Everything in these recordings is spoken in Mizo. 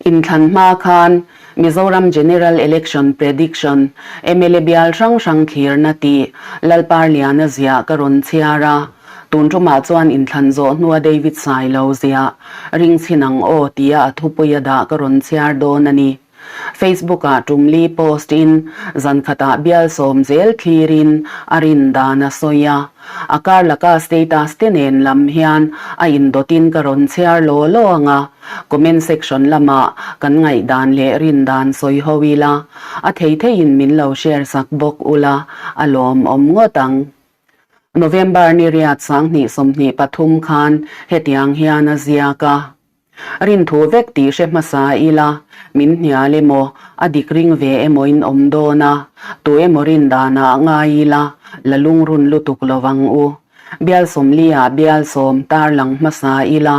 Inthlan hma khan Mizoram General Election Prediction mla bial hrang hrang thlirna tih Lalparliana ziah ka rawn chhiar a, tun tumah chuan inthlan zawh hnua David Sailo ziah ring chhin ang aw tia a thupui a dah ka rawn chhiar dawn a ni. Facebook ah tum li post in zan khatah bial sawm zel thlir in a rin dan a sawi a. A kar laka status te nen lam hian a indawt in ka rawn chhiar law law ang a, comment section lamah kan ngaihdan leh rin dan sawi ho ila, a thei thei in min lo share sak bawk ula a lawmawm ngawt ang. November ni riat 2023 khan hetiang hian a ziak a. Rinthu vek tih hre hmasa ila, min hnial emaw, a dik ring ve emaw in awm dawn a, tu emaw rin danah ngai ila, la lungrun lutuk lo ang u. Bial 40 ah bial sawm tarlang hmasa ila,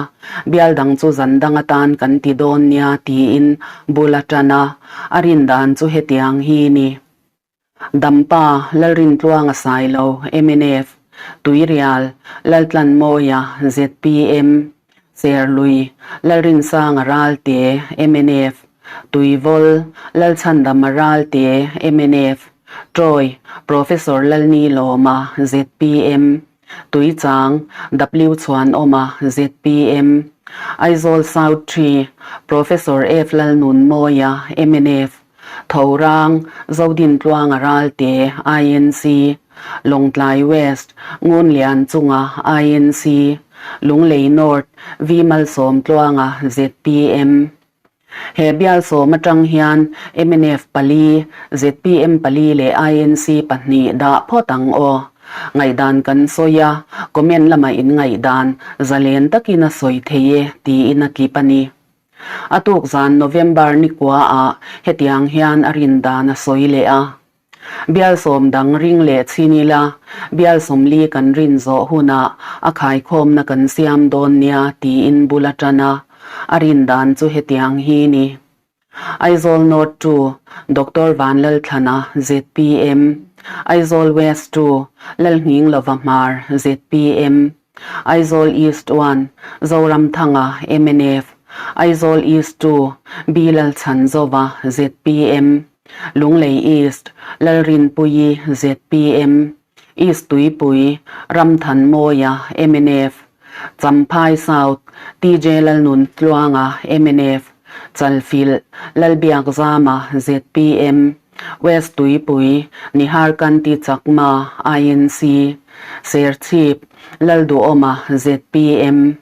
bial dang chu zan dang atan kan ti dawn nia tiin bul a tan a, a rin dan chu hetiang hi ni. Dampa, Lalrintluanga Sailo, mnf, Tuirial, Laltlanmawia, zpm, Serlui, Lalrinsanga Ralte, mnf, Tuivol, Lalchhandama Ralte, mnf, Troy, Professor Lalnilawma, zpm, Tuichang, W Chhuanawma, zpm, Aizawl South Tree, Professor F Lalnunmawia, mnf, Thorang, Zodintluanga Ralte, INC, Lawngtlai West, Ngunlian Chunga, INC, Lunglei North, V Malsawmtluanga, zpm. He bial sawm atang hian mnf pali, zpm pali leh INC pahnih dah phawt ang aw. Ngaihdan kan sawi a, comment lamah in ngaihdan zalen takin a sawi thei e tiin a tlip a ni. A tuk zan November ni kua ah hetiang hian a rin dan a sawi leh a. Bial sawm dang ring leh chhin ila, bial 40 kan rin zawh hunah a khaikhawmna kan siam dawn nia tiin bul a tan a, a rin dan chu hetiang hi ni. Aizawl North 2, Doctor Vanlalthlana, zpm, Aizawl West 2, Lalnghinglova Hmar, zpm, Aizawl East 1, Zoramthanga, mnf, Aizawl East 2, B Lalchhanzova, zpm, Lunglei East, Lalrinpuii, zpm, East Tuipui, Ramthanmawia, mnf, Champhai South, TJ Lalnuntluanga, mnf, Chalfilh, Lalbiakzama, zpm, West Tuipui, Niharkanti Chakma, INC, Serchhip, Lalduhawma, zpm,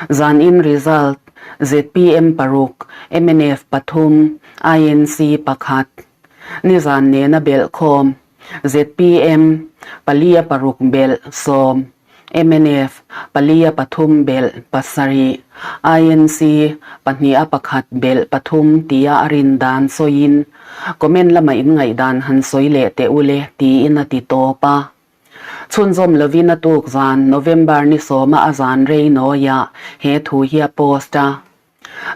Zanin result, zpm paruk, mnf pathum, INC pakhat. Nizan nena belhkhawm, zpm, palia paruk belh sawm. Mnf, palia pathum belh pasarih, INC, pahniha pakhat belh pathum tia a rin dan sawiin, comment lama inngaihdan han sawi leh teh u le tiin a ti tawp a. Chhunzawm lovin a tuk zan November ni sawma a zan rei nawiah he thu hi a post a.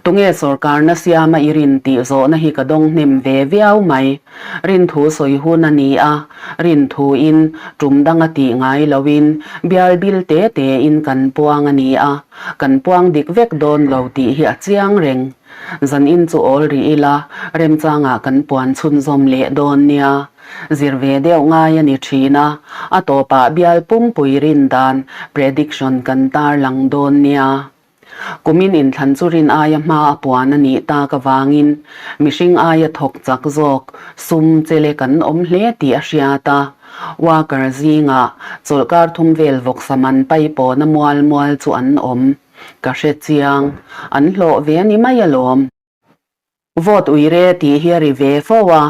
Tunge sorkarna siama i rin tih zawhna hi ka dawng hnem ve viau mai. Rinthu sawi hun a ni a, rinthu in tum danga tih ngai loin bial bil te te in kan puang a ni a, kan puang dik vek dawn lo tih hi a chiang reng. Zan in chu awl rih ila, remchangah kan puan chhunzawm leh dawn nia. Zir ve deuh ngai a ni thin a, a tawpah bial pumpui rin dan prediction kan tarlang dawn nia. Kumin inthlan chu rin aia hma a puan a nih tak avangin mihring aia thawk chak zawk sum chele kan awm hle tih a hriat a. Worker zingah chawlhkar thum vel vawksa man pai pawna mual mual chu an awm. Ka hre chiang. An hlawh ve a ni mai alawm. Vote uire tih hi a ri ve fo a,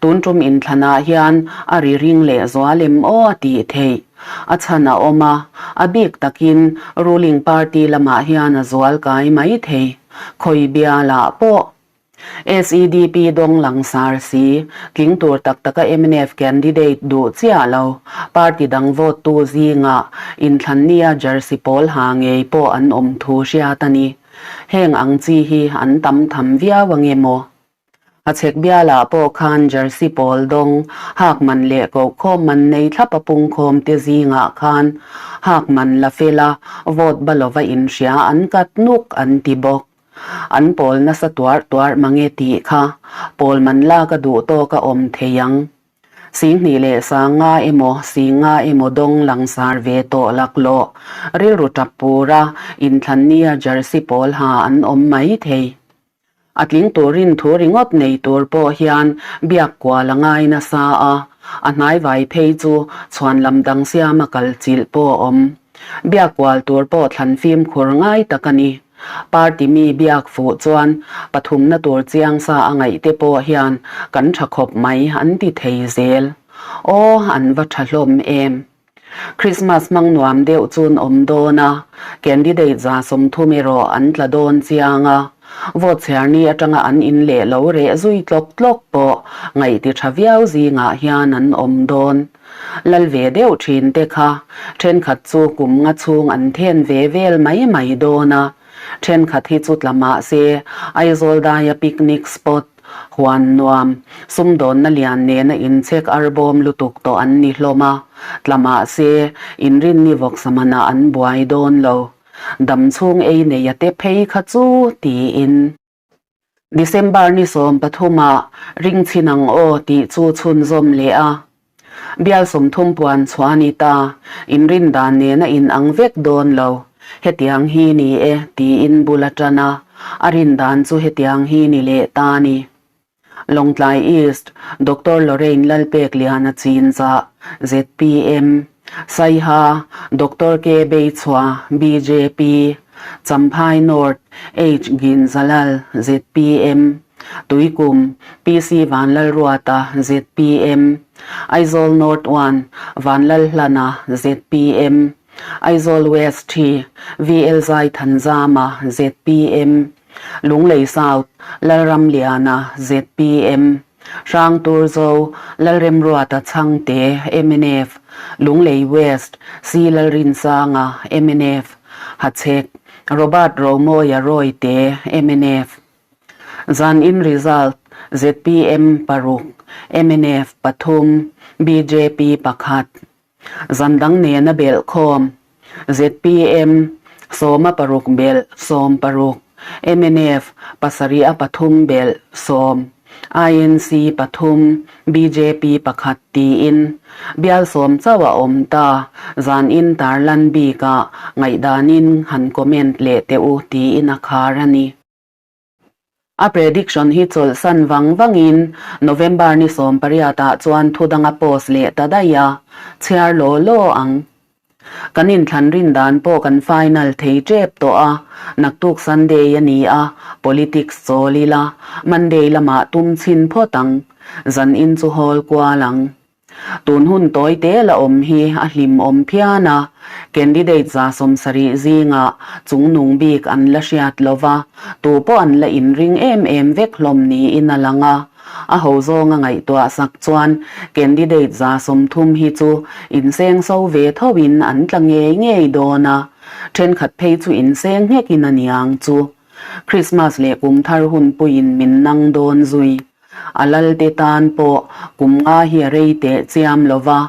tun tum inthlanah hian a ri ring leh zual em aw a tih theih. A chhan a awm a, a bik takin ruling party lamah hian a zual kai mai thei. Khawi bialah pawh SEDP dawng langsar si, tling tur tak taka mnf candidate duh chiah lo, party dang vote tu zingah inthlannia jersey pawl ha ngei pawh an awm thu hriat a ni. Heng ang chi hi an tam tham viau ange maw? A chhek bialah pawh khan jersey pawl dawng, hak man leh kohkhawm man nei thlap a pungkhawm te zingah khan hak man la fel a, vote ba lova inhria an kat nuk an ti bawk. An pawl nasa tuarh tuarh mange tih kha pawl man lak a duh tawk a awm thei ang. Singhnih leh sanga emaw singa emaw dawng langsar ve tawh laklawh rilru tap pura inthlan nia jersey pawl ha an awm mai thei. A tling turin thu ringawt nei tur pawh hian biak kual a ngai nasa a, a hnaivai phei chu chhuan lam dang siama kal chilh pawh a awm. Biak kual tur pawh thlan fimkhur ngai tak a ni. Party mi biak fuh chuan pathumna tur chiang sa a ngaih te pawh hian kan tha khawp mai an ti thei zel. Aw, an va tha hlawm em. Christmas hmang nuam deuh chun awm dawn a, candidate 30 erawh an tla dawn chiang a, vote chhiarni atanga an in leh lo reh zui tlawk tlawk pawh ngaih ti tha viau zingah hian an awm dawn. Lal ve deuh thin te kha thenkhat chu kum nga chhung an then ve vel mai mai dawn a, thenkhat hi chu tla mah se Aizawl daia picnic spot Huan nuam, sumdawnna lian nena inchhek arbawm lutuk tawh an ni hlawm a, tla mah se, inrinni vawksamanah an buai dawn lo. Dam chhung ei nei a te phei kha chu tiin. December ni 13 ah ring chhin ang aw tih chu chhunzawm leh a. Bial 30 puan chhuah a ni ta, inrin dan nen a in ang vek dawn lo. Hetiang hi ni e, tiin bul a tan a, a rin dan chu hetiang hi ni leh ta a ni. Lawngtlai East, Doctor Lorraine Lalpekliana Chinzah, zpm, Saiha, Doctor K Beichhua, bjp, Champhai North, H Ginzalal, zpm, Tuikum, PC Vanlalruata, zpm, Aizawl North 1, Vanlalhlana, zpm, Aizawl West 3, VL Zaithanzama, zpm, Lunglei South, Lalramliana, zpm, Hrangturzo, Lalremruata Chhangte, mnf, Lunglei West, C Lalrinsanga, mnf, Hachhek, Robert Romawia Royte, mnf. Zan in result, zpm 6, mnf 3, bjp 1. Zan dang nena belh khawm, zpm 16 belh 16, mnf 7 a 3 belh 10, INC 3, bjp 1 tiin bial 10 chauh a awm ta. Zan in tarlan bikah ngaihdanin han comment leh teh u tiin a khar a ni. A prediction hi chawlhsan vang vangin November ni 18 ah chuan thu danga post leh ta daih a, chhiar law law ang. Kan inthlan rin dan pawh kan final thei tep tawh a, naktuk Sunday a ni a, politics chawl ila, Monday lamah tum chhin phawt ang, zan in chu hawl kual ang. Tun hun tawi te la awm hi a hlim awm phian a, candidate 70 zingah chungnung bik an la hriat lova, tu pawh an la inring em em vek hlawm niin a lang a. A ho zawnga ngaihtuah sak chuan candidate 30 hi chu insengso ve thoin an tla ngei ngei dawn a, thenkhat phei chu inseng nghekin a niang chu. Christmas leh kum thar hun puiin min nang dawn zui. A lalte tan pawh kum nga hi a rei teh chiam lo va,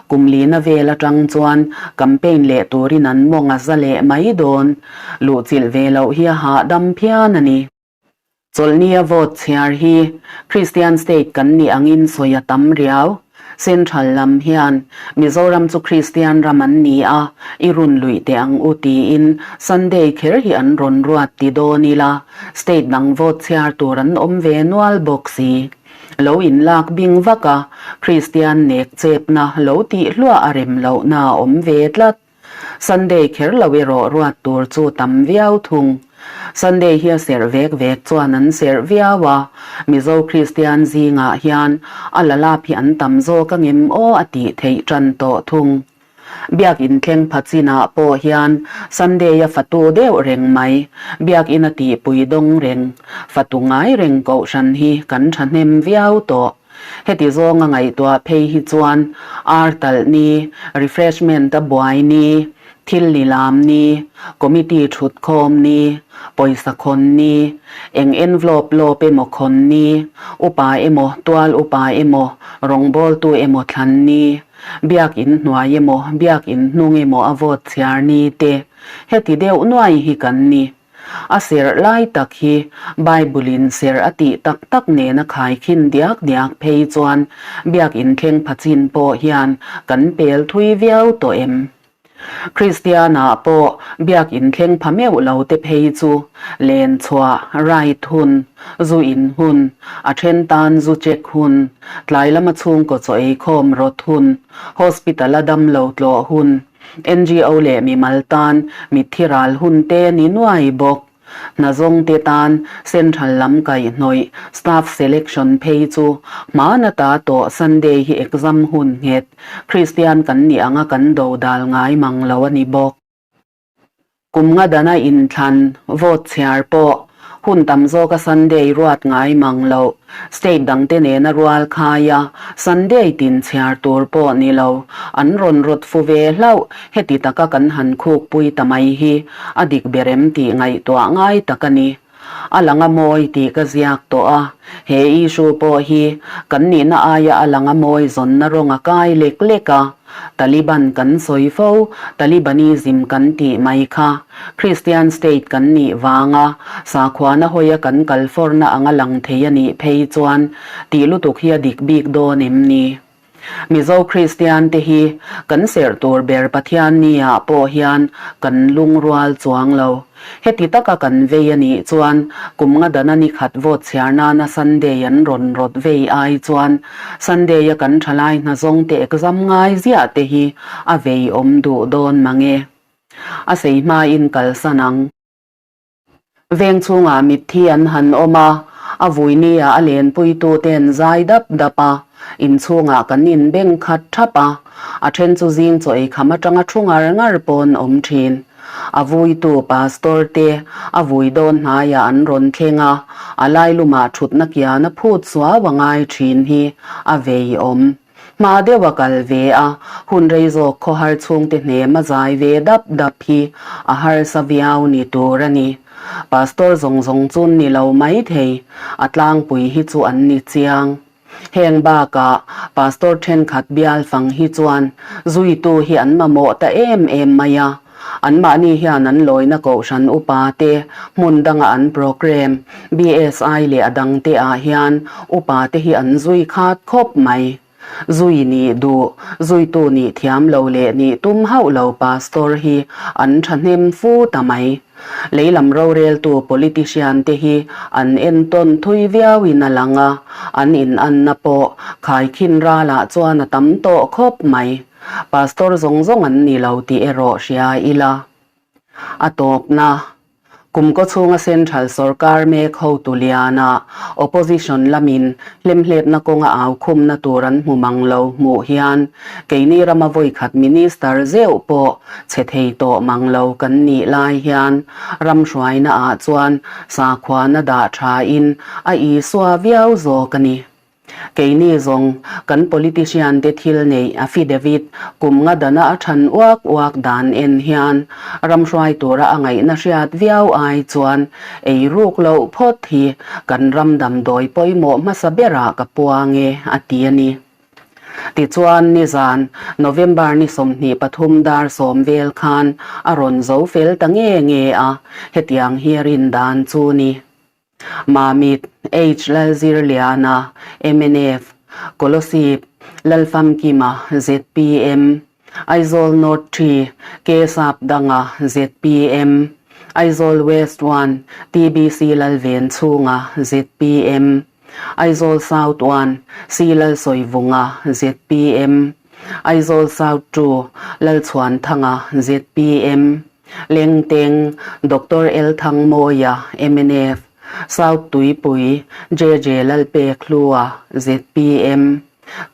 kum lina vel atang chuan campaign leh turin an mawng a za leh mai dawn. Luhchilh ve loh hi a hahdam phian a ni. Chawlhnia vote chhiar hi Christian state kan nih angin sawi a tam riau. Central lam hian Mizoram chu Kristian ram an ni a, i run luih teh ang u tiin Sunday kher hi an rawn ruat ti dawn ila, state dang vote chhiar tur an awm ve nual bawk si. Lo inlak bing vak a, Kristian nek chepna lo tih hluah a rem lohna a awm ve tlat. Sunday kher lo erawh ruat tur chu tam viau thung. Sunday hi a serh vek vek chuan an serh viau a, Mizo Kristian zingah hian a la lap hi an tam zawk angem aw a tih theih tan tawh thung. Biakin thleng pha chinah pawh hian Sunday a fatu deuh reng mai, biakin a tihpui dawng reng, fatu ngai reng kohhran hi kan thahnem viau tawh. Heti zawnga ngaihtuah phei hi chuan ar talh ni, refreshment a buai ni, thil ni lam ni, committee thut khawm ni, pawisa khawn ni, eng envelope lawp emaw khawn ni, upa emaw tual upa emaw rawngbawltu emaw thlan ni, biakin hnuai emaw biakin hnung emaw a vote chhiar ni te, heti deuh nuai hi kan ni. A serh lai tak hi Bible-in serh a tih tak tak nena khaikhin diak diak phei chuan biakinn thleng pha chin pawh hian kan pel thui viau tawh em? Kristianah pawh biakinn thleng pha meuh lo te phei chu len chhuah, ride hun, zu in hun, a then tan zu check hun, tlai lama chhungkaw chaw ei khawm rawt hun, hospital-a damlo tlawh hun, NGO leh mimal tan mitthi ral hun te ni nuai bawk. Hna zawng te tan Central lam kaihhnawih staff selection phei chu hmana ta tawh Sunday hi exam hun nghet Kristian kan nih anga kan do dal ngai mang lo a ni bawk. Kum nga dana inthlan vote chhiar pawh hun tam zawka Sunday ruat ngai mang loh State dangte nena rual khaia Sunday tin chhiar tur pawh ni lo an rawn rawt fu ve hlauh heti taka kan han khukpui ta mai hi a dik ber em tih ngaihtuah ngai tak a ni. A lang a mawi tih ka ziak tawh a, he issue pawh hi kan nihna aia a lang a mawi zawnna rawng a kai lek lek a, Taliban kan sawi fo, Talibanism kan tih mai kha Christian state kan nih vanga sakhuana hawia kan kal fawrna anga lang thei a nih phei chuan tih lutuk hi a dik bik dawn em ni? Mizo Kristian te hi kan serh tur ber Pathian ni ah pawh hian kan lungrual chuang lo. Heti taka kan vei a nih chuan kum nga dana ni khat vote chhiar nana Sunday an rawn rawt vei ai chuan Sunday a kan thalai hna zawng te exam ngai ziah te hi a vei awm duh dawn mang e. A sei hmain kalsan ang. Veng chhungah mitthi an han awm a, a vuinia a lenpuitute an zai dap dap a, inchhungah kan inbeng khat thap a, a then chu zing chaw ei kham atanga thu ngar ngar pawn awm thin. A vuitu pastor te a vui dawn hnaiah an rawn thleng a, a lailumah thutna kian a phut suau a ngai thin hi a vei awm. Hma deuh a kal ve a, hun rei zawk khawhar chhungte hnem a zai ve dap dap hi a harsa viau ni tur a ni. Pastor zawng zawng chu ni lo mai thei, a tlangpui hi chu an ni chiang. Heng bakah Pastor thenkhat bial fang hi chuan zuitu hi an mamawh ta em em mai a, Anmahni hian an lawina kohhran upa te, hmun danga an programme, BSI leh a dangte ah hian upa te hi an zui khat khawp mai. Zui nih duh, zuitu nih thiam lo leh nih tum hauh lo pastor hi an thahnem fu ta mai. Leilam roreltu politician te hi an entawn thui viauin a lang a, an inanna pawh khaikhin ralah chuan a tam tawh khawp mai. Pastor zawng zawng an ni lo tih erawh hria ila. A tawpna, Kum kaw chhunga Central sawrkar mek hotu liana Opposition lamin hlemhletna kawnga au khumna tur an hmu mang lo hmuh hian keini rama vawikhat Minister zeuh pawh chhe thei tawh mang lo kan nih lai hian ram hruaina ah chuan sakhuana dah tha in a Isua viau zawk a ni. Keini zawng kan politician te thil neih affidavit kum nga dana a than uak uak dan en hian ram hruai tura a ngaihna hriat viau ai chuan ei ruk loh phawt hi kan ram damdawi pawimawh hmasa berah ka puang e a ti a ni. Tichuan nizan November ni 23 dar sawm vel khan a rawn zo fel ta nge nge a, hetiang hi a rin dan chu ni. Mamit, H. Lalzirliana, mnf, Kolosip, Lalfamkima, zpm, Aizawl North 3, K. Sapdanga, zpm, Aizawl West 1, TBC Lalvenchhunga, zpm, Aizawl South 1, C. Lalsawivunga, zpm, Aizawl South 2, Lalchhuanthanga, zpm, Lengteng, Doctor L Thangmawia, mnf, South Tuipui, JJ Lalpekhlua, zpm,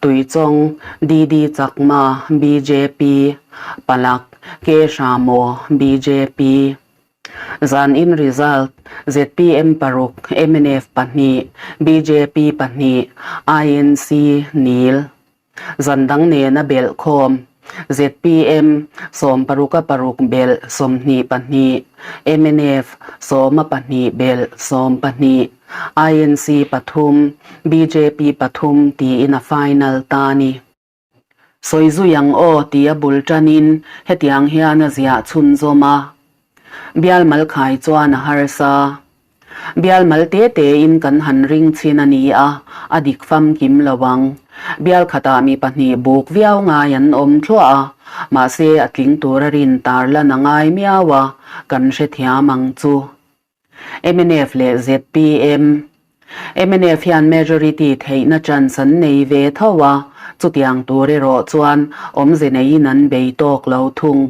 Tuichawng, DD Chakma, bjp, Palak, K Hramo, bjp. Zanin result, zpm paruk, mnf pahnih, bjp pahnih, INC nil. Zan dang nena belh khawm, zpm sawmparuka paruk belh 22, mnf sawma pahnih belh 12, INC pathum, bjp pathum tiin a final ta a ni. Sawi zui ang aw tia bul tanin hetiang hian a ziah chhunzawm a. Bial mal khai chuan a harsa. Bial mal te tein kan han ring chin a ni a, a dik famkim lo ang. Bial khatah mi pahnih buk viau ngai an awm thluah a, mahse a tling tura rin tarlan a ngai miau a, kan hrethiam ang chu. Mnf leh zpm. Mnf hian majority theihna chance an nei ve tho a, chutiang tur erawh chuan awmze neiin an bei tawk lo thung.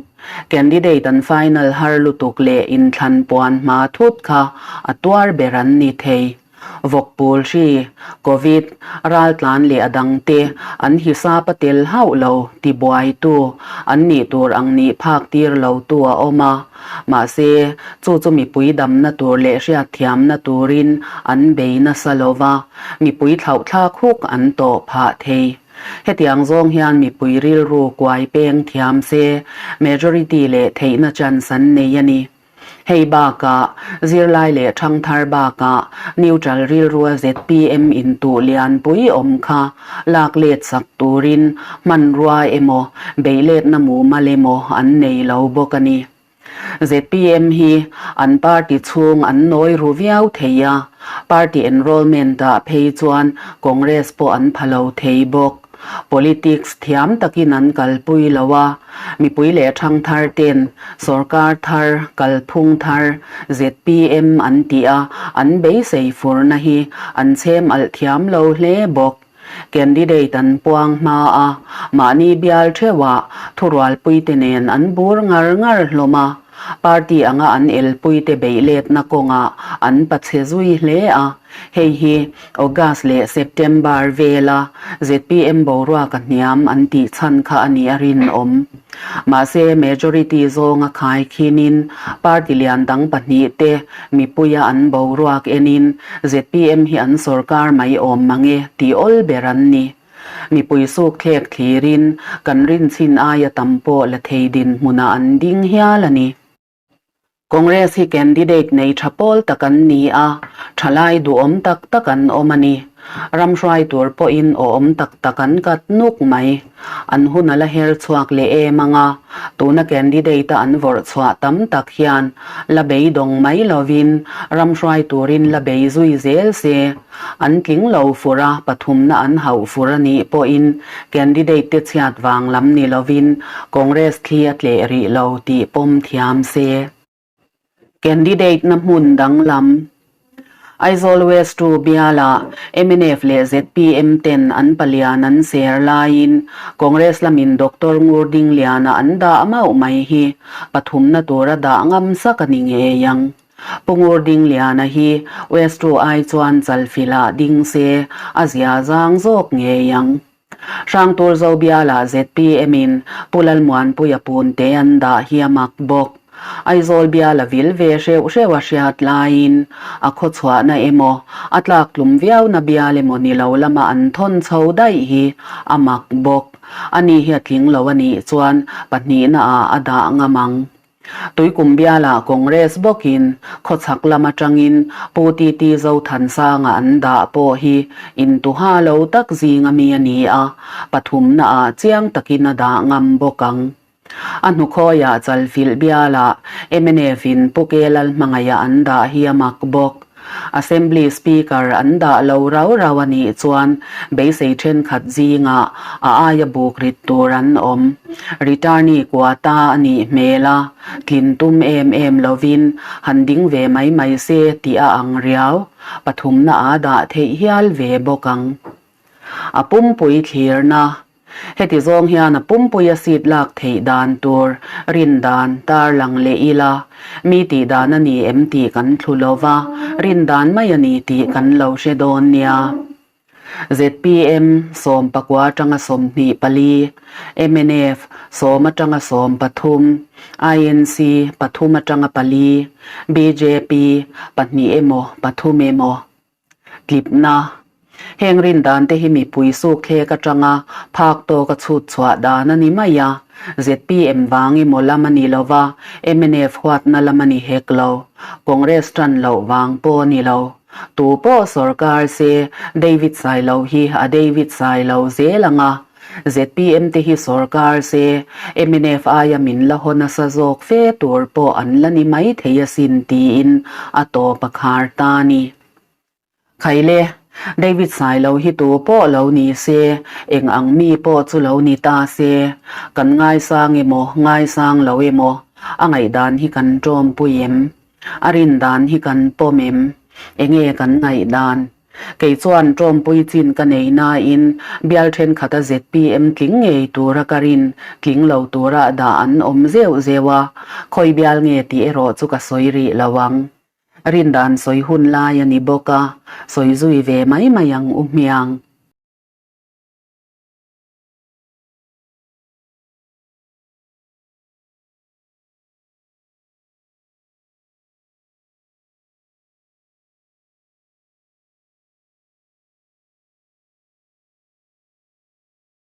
Candidate an final har lutuk leh inthlan puan hma thut kha a tuar ber an ni thei. Vawkpul hri, Covid, raltlan leh a dangte an hisap a tel hauh lo tibuaitu an nih tur ang nih phak tir lotu a awm a. Mahse, chu chu mipui damna tur leh hriatthiamna turin an bei nasa lo va, mipui thlauhthlak huk an tawh phah thei. Hetiang zawng hian mipui rilru kuai peng thiam se, majority leh theihna chance an nei a ni. Hei bakah, zirlai leh ṭhangthar bakah neutral rilrua zpm intuh lianpui awm kha lak let sak turin hmanrua emaw, beihletna mumal emaw an nei lo bawk a ni. Zpm hi an party chhung an nawi ru viau thei a, party enrollment-ah phei chuan Congress pawh an pha lo thei bawk. Politics thiam takin an kalpui lo a, mipui leh ṭhangthar ten sorkar thar, kalphung thar, zpm an tih a, an beisei furna hi an chhem alh thiam lo hle bawk. Candidate an puang hma a, mahni bial theuhah thurualpuite nen an bur ngar ngar hlawm a, party anga an elpuite beihletna kawngah an pachhe zui hle a, hei hi August leh September vela zpm boruak a hniam an tih chhan kha a nih a rinawm. Mahse, majority zawnga khai khinin party lian dang pahnihte mipuia an boruak enin zpm hi an sorkar mai awm mange tih awl ber an ni. Mipui suk thlek thlirin kan rinchhin aia tam pawh la thei dinhmunah an ding hial a ni. Congress hi candidate nei tha pawl tak an ni a, thalai duhawm tak tak an awm a ni. Ram hruai tur pawhin awhawm tak tak an kat nuk mai. An hun a la her chhuak leh em ang a, tuna candidate a an vawrh chhuah tam tak hian la beidawng mai lovin ram hruai turin la bei zui zel se. An tling lo fur a, pathumna an hauh fur a nih pawhin candidate te chhiat vang lam ni lovin Congress thli a tleh rih lo tih pawm thiam se. Candidate na hmun danglam Aizawl West 2 bialah mnf leh zpm ten an palian an ser laiin Congress lamin Doctor Ngur Dingliana an dah mauh mai hi pathumna tura dah ngam sak a ni ngei ang. Pu Ngur Dingliana hi West 2 ai chuan chalfilah ding se a zia zang zawk ngei ang. Hrangtur Zobiala zpm in Pu Lalmuanpuia punte an dah hi a mak bawk. Aizawl biala vil ve hreuh hreuh a hriat laiin a khawchhuahna emaw, a tlaktlum viauna bial emaw ni lo lama an thawn chho daih hi a mak bawk. Ani hi a tling lo a nih chuan pahnihna ah a dah ngam ang. Tuikum bialah Congress bawkin khawchhak lam atangin Pu TT Zothansanga an dah pawh hi intuha lo tak zing ami a ni a, pathumnaah chiang takin a dah ngam bawk ang. A hnukhawiah Chalfilh bialah mnf in Pu Ke Lalhmangaiha an dah hi a mak bawk. Assembly Speaker an dah lo rau rau a nih chuan beisei thenkhat zingah a aia buk rit tur an awm. Returnee quota a nih hmel a, tlin tum em em lovin han ding ve mai mai se tih a ang riau, pathumna a dah theih hial ve bawk ang. A pumpui thlirna Heti zawng hian a pumpuia seat lak theih dan tur rin dan tarlang leh ila, mi tih dan a ni em tih kan thlu lo va, rin dan mai a ni tih kan lo hre dawn nia. Zpm 19 atanga 24, mnf 10 atanga 13, INC pathum atanga pali, bjp pahnih emaw pathum emaw. Tlipna, Heng rin dan te hi mipui suk thlek atanga phak tawka chhut chhuah dan a ni mai a, zpm vang emaw lam a ni lo va, mnf huatna lam a ni hek lo, Congress tan loh vang pawh a ni lo. Tu pawh sorkar se David Sailo hi a David Sailo zel ang a. ZPM te hi sawrkar se, mnf aia min la haw nasa zawk fe tur pawh an la ni mai thei asin tiin a tawp a khar ta a ni. Khaile, David Sailo hi tu pawh lo ni se, eng ang mi pawh chu lo ni ta se, kan ngaisang emaw ngaisang lo emaw, a ngaihdan hi kan tawmpui em? A rin dan hi kan pawm em? Enge kan ngaihdan? Kei chuan tawmpui chin ka nei nain bial thenkhat a zpm tling ngei tura ka rin tling lo tura dah an awm zeuh zeuh a, khawi bial nge tih erawh chu ka sawi rih lo ang. Rindan sawi hun lai a ni bawk a, sawi zui ve mai mai ang u hmiang.